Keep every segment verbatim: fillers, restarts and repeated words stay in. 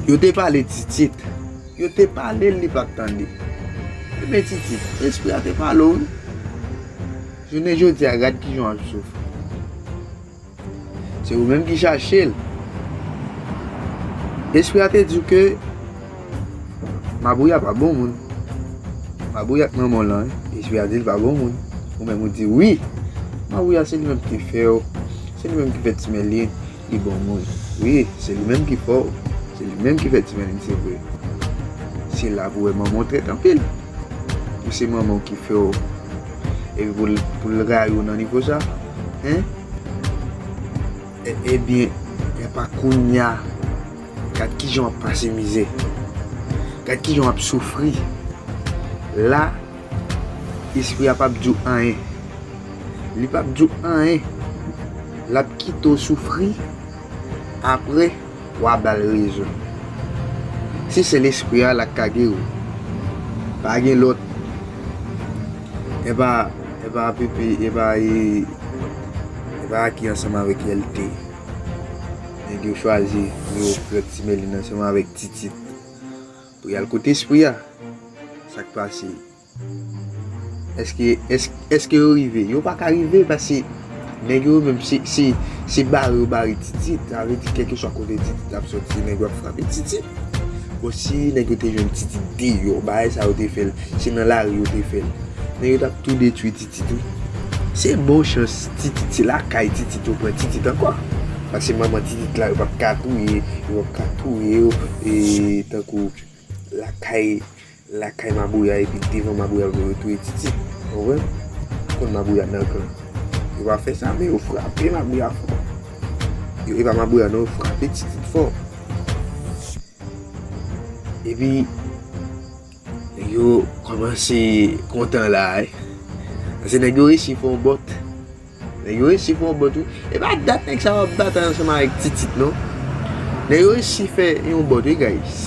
Yo te pale Titit. Yo te pale l, li pa t tande. Ebyen Titit, espri a te pale w wi. Jounen jodi a, gad kijan w ap soufri. Se ou menm ki chache l. Espri a te di w ke Mabouya pa bon moun. Mabouya k manman w lan, espri a di l pa bon moun. Ou menm ou di wi. Mabouya se li menm ki fè w. Se li menm ki fè Ti Mèlin, li bon moun. Wi, se li menm ki fè w. Se li menm ki fè Ti Mèlin, se vre. Se la pou w wè manman w trèt anpil. Pou se manman w ki fè w. Epi pou l, pou l rayi w nan nivo sa. Hein? E, ebyen, epa kounya, gad kijan w ap pase mizè. Gad kijan w ap soufri. La, espri a p ap di w anyen. Li p ap di w anyen. L ap kite w soufri. Apre, w a ba l rezon. Si se lespri a, l ap kage w. Pa gen lòt. Epa, epa Pepe, epa, e, epa Aki ansanm avèk L T. Nèg yo chwazi pou yo pran Ti Mèlin ansanm avèk Titit pou y al kote espri a. Sa k pase? Èske, èske, èske yo rive? Yo pa ka rive paske nèg yo menm se, se, se bare yo bare Titit. Sa vle di kèlkeswa kote Titit ap soti, nèg yo ap frape Titit. Bon, si nèg yo te jwenn Titit deyò, bagay sa yo te fè l, se nan lari yo te fè l. Nèg yo t ap tou detwi Titit wi. Se bon chans Titit, se lakay Titit yo pran Titit ankò. Paske manman Titit la, yo p ap ka touye, yo p ap ka touye yo, e, tankou lakay, lakay Mabouya epi devan Mabouya pou yo touye Titit. Ou konprann? Konn Mabouya nan kan. Yo pa fè sa, men yo frape Mabouya fò. Yo, e pa Mabouya non, yo frape Titit fò. Epi, nèg yo kòmanse kontan la, wi. Paske nèg yo resi fè yon bòt. Nèg yo resi fè yon bòt, wi. E pa dat nèg sa yo ap batay ansanm avèk Titit, non. Nèg yo resi fè yon bòt, wi, guys.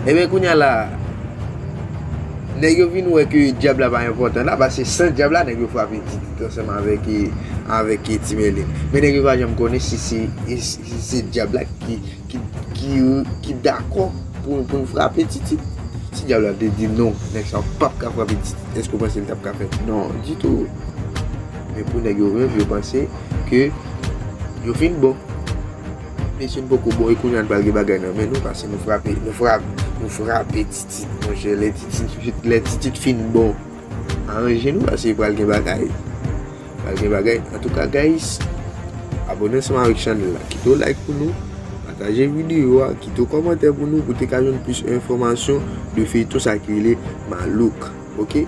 Ebyen, kounye a la, nèg yo vin wè ke dyab la pa enpòtan la, paske san dyab la, nèg yo frape Titit ansanm avèk, avèk Ti Mèlin. Men nèg yo pa janm konnen si se, si se dyab la ki ki, ki, ki dakò pou, pou n frape Titit. Si dyab la te di non, nèg sa p ap ka frape Titit, èske w panse l t ap ka fè? Non, ditou. Men pou nèg yo menm, yo panse ke yo fin bon. Mesye, n poko bon, e kounye a n pral gen bagay nan men nou, paske nou frape, nou frape, nou frape Titit, monchè. Lè Titit, lè Titit fin bon, aranje nou, paske pral gen bagay. Pral gen bagay. Antouka, guys, abòne ansanm avèk chanèl la. Kite yon like pou nou. Pataje videyo a. Kite yon kòmantè pou nou, pou te ka jwenn plis enfòmasyon de feyton sa ki rele Malouk. Oke?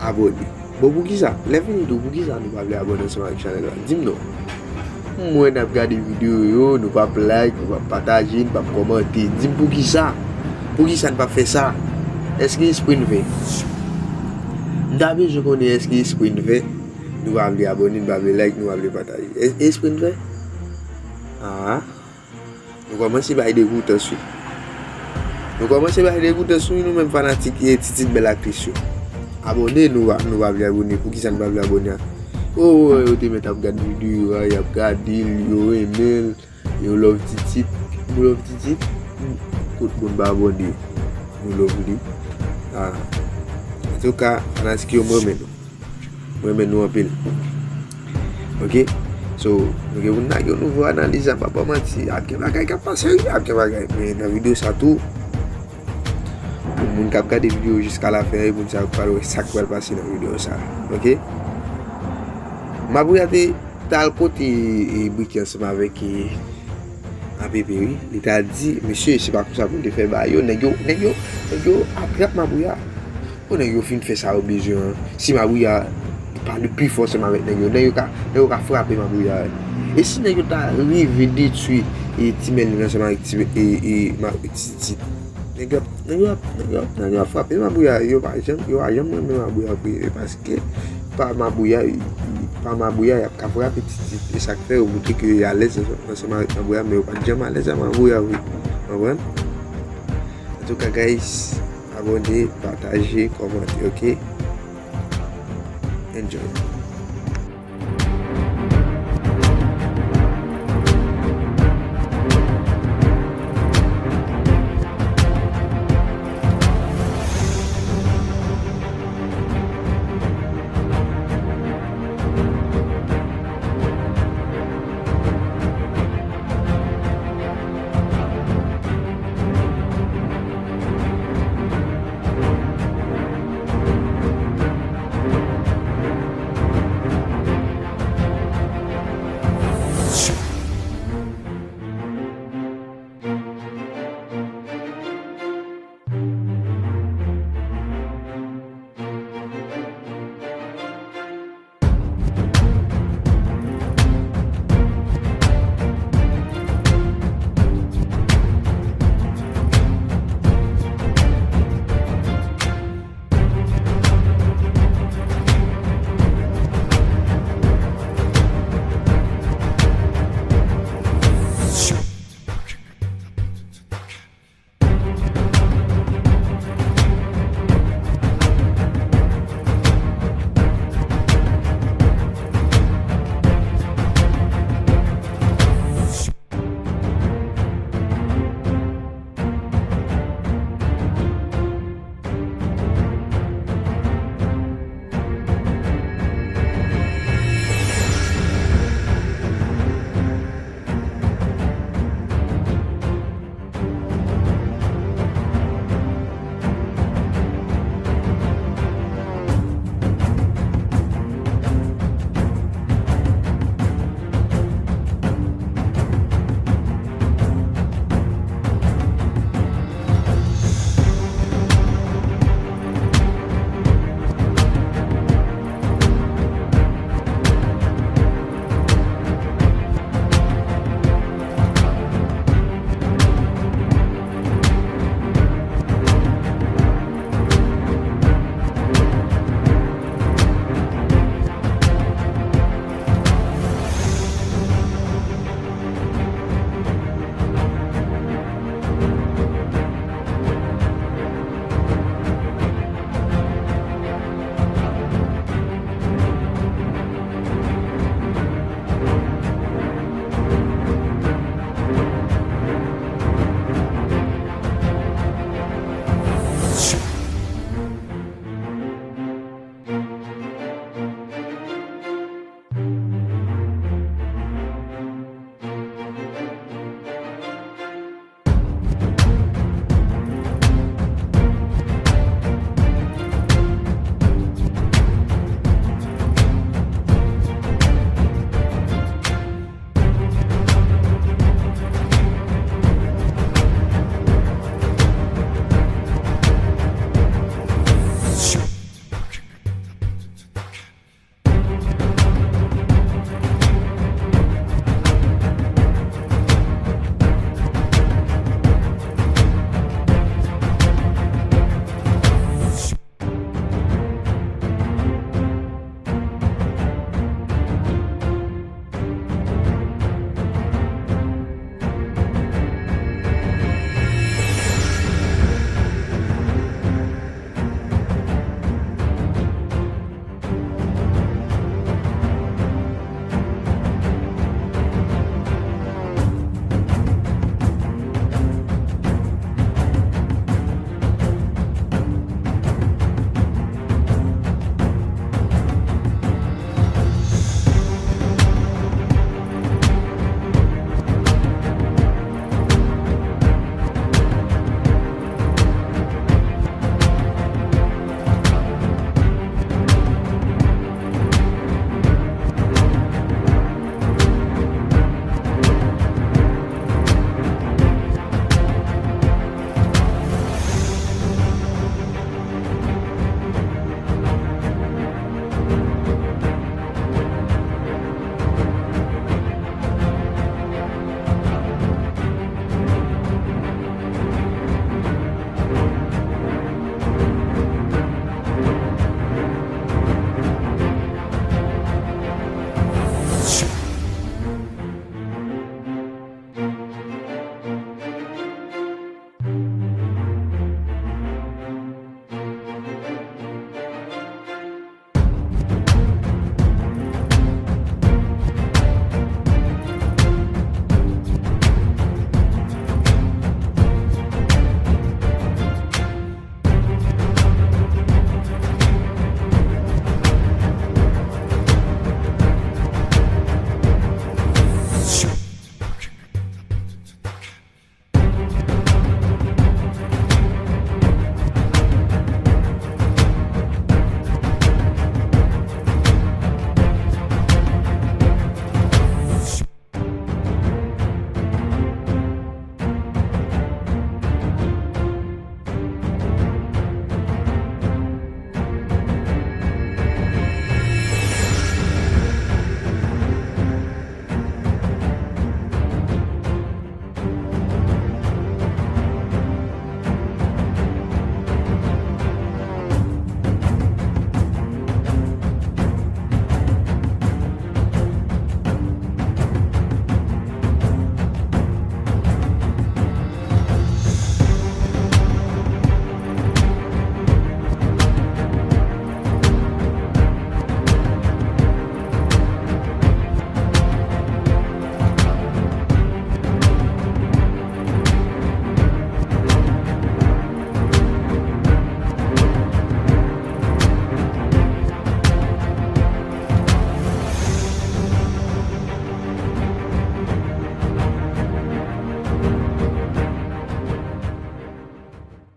Abòne. Bon, poukisa? Lè fini tou, poukisa nou pa vle abòne ansanm avèk chanèl la? Di m non. M wè n ap gade videyo yo, nou p ap like, nou p ap pataje, nou p ap kòmante. Di m poukisa? Poukisa n p ap fè sa? Èske espre n fè? M ta bezwen konnen èske espre n fè. Nou pa vle abòne, nou pa vle like, nou pa vle pataje. È-, espre n fè? Ah. Nou kòmanse bay degoutans wi. Nou kòmanse bay degoutans wi, nou menm fanatik, e, Titit bèl aktris yo. Abòne, nou pa, nou pa vle abòne. Poukisa n pa vle abòne a? O, o, yo te mèt ap gad videyo a, y ap gade l, yo renmen l, yo love Titit. Nou love Titit? Kot moun pa abòne? Nou love li. Ah. Antouka, fanatik yo, m renmen nou. M renmen nou anpil. Oke? So, nou gen pou n lage yon nouvo analiz la, m pa ba w manti. Ap gen bagay k ap pase, wi, ap gen bagay. Men nan videyo sa tou, pou moun k ap gade videyo jiska lafen, e moun sa yo pral wè sa k pral pase nan videyo sa. Oke? Mabouya te t al kote, e, Briki ansanm avèk, e, A P P, wi. Li ta di, mesye, se pa konsa pou n te fè bagay yo. Nèg yo, nèg yo, nèg yo atrap Mabouya. Bon, nèg yo fin fè sa yo bezwen an. Si Mabouya pa le pi fò ansanm avèk nèg yo, nèg yo ka, nèg yo ka frape Mabouya. E si nèg yo ta rive detwi, e, Ti Mèlin ansanm avèk Ti, e, e, ma, Ti, Ti, nèg yo, nèg yo, nèg yo, nèg yo frape Mabouya. Yo pa janm, yo pa janm renmen Mabouya vre. E paske pa Mabouya, pa Mabouya, y ap ka frape Titit. E sa k fè yo montre ke y alèz ansanm avèk Mabouya, men yo pa t janm alèz ak Mabouya vre. Konprann? Antouka, guys, abòne, pataje, kòmante, oke? Enjoy.